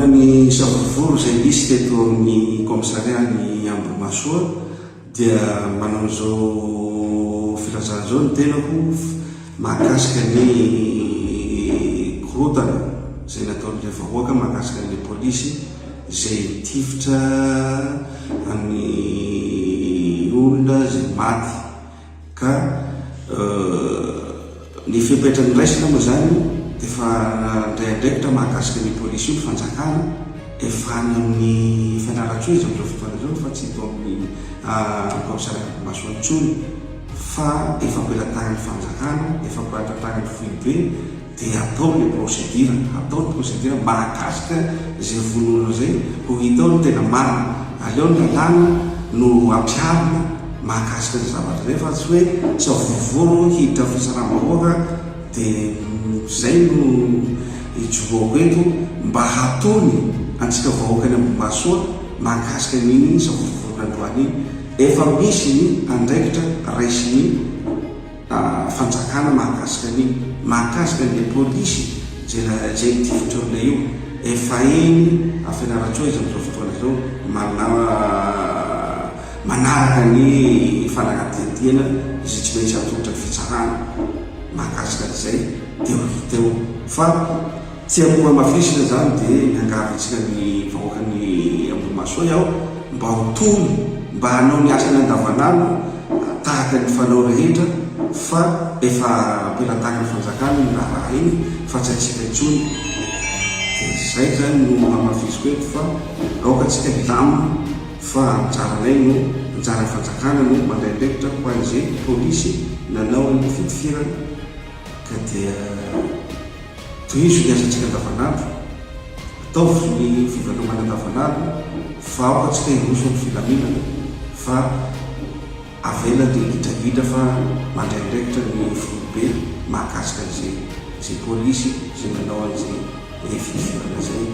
Manoloana ny savorovoro izay nisy teto amin'ny kaomisarian'i Ambohimahasoa dia manao izao filazana izao ny tenako mahakasika ny korontana izay nataon'ilay vahoaka mahakasika an'ilay polisy izay nitifitra ny olona izay maty. Ka ny fepetra noraisina moa izany dia efa nandray andraikitra mahakasika an'io polisy io ny fanjakana, efa any amin'ny Fianarantsoa izy amin'izao fotoana izao fa tsy eto amin'ny kaomisariat Ambohimahasoa intsony fa efa am-pelatanan'ny fanjakana, efa am-pelatanan'ny foibe dia atao ny procédure, atao ny procédure mahakasika izay vono olona izay ho hita ao ny tena marina, aleo ny lalàna no ampiharina mahakasika izay zavatra izay fa tsy hoe savorovoro hiditra amin'ny fitsaram-bahoaka dia izay no ijoroako eto mba hatony antsika vahoaka any Ambohimahasoa mahakasika an'iny savorovoro nandroany iny, efa misy ny andraikitra raisin'ny. Fanjakana mahakasika ny mahakasika an'ilay polisy izay izay nitifitra olona io. Efa eny Fianarantsoa izy amin'izao fotoana izao mana manaraka ny fanadihadiana izay tsy maintsy atolotra ny fitsarana mahakasika an'izay dia ho hita eo fa Tiako hamafisina izany dia miangavy antsika ny vahoakan'i Ambohimahasoa aho mba ho tony, mba hanao ny asany andavanandro tahaka ny fanao rehetra fa efa am-pelatanan'ny fanjakana iny raharaha iny fa tsy antsika intsony. Dia izay izany no hamafisiko eto fa aoka antsika hilamina fa anjaranay no, anjaran'ny fanjakana no mandray andraikitra ho an'izay polisy nanao an'io fitifirana ka dia. Tohizo ny asantsika andavanandro, ataovy ny fivelomana andavanandro fa aoka tsika hiroso amin'ny filaminana fa avela ny gidragidra fa mandray andraikitra ny foibe mahakasika an'izay izay polisy izay nanao an'izay fitifirana izay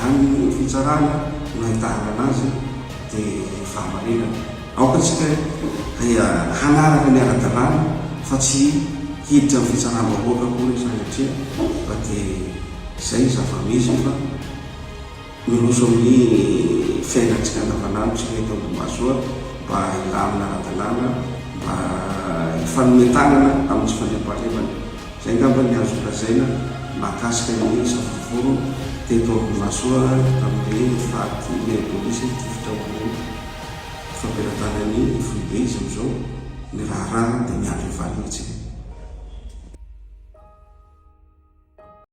any fitsarana no ahitana anazy dia fahamarinana. Aoka tsika hanaraka ny ara-dalàna fa tsy hiditra amin'ny fitsaram-bahoaka akory sanatria fa dia izay ny zava-misy fa miroso amin'ny fiainantsika andavanandro isika eto Ambohimahasoa mba hilamina ara-dalàna mba hifanome tanana amin'ny tsy fandriampahalemana. Izay angamba ny azo lazaina mahakasika ny savorovoro teto Ambohimahasoa tamin'ilay faty ilay polisy nitifitra olona. Fampianatanan'ny foibe izy amin'izao ny raharaha dia miandry ny valiny isika.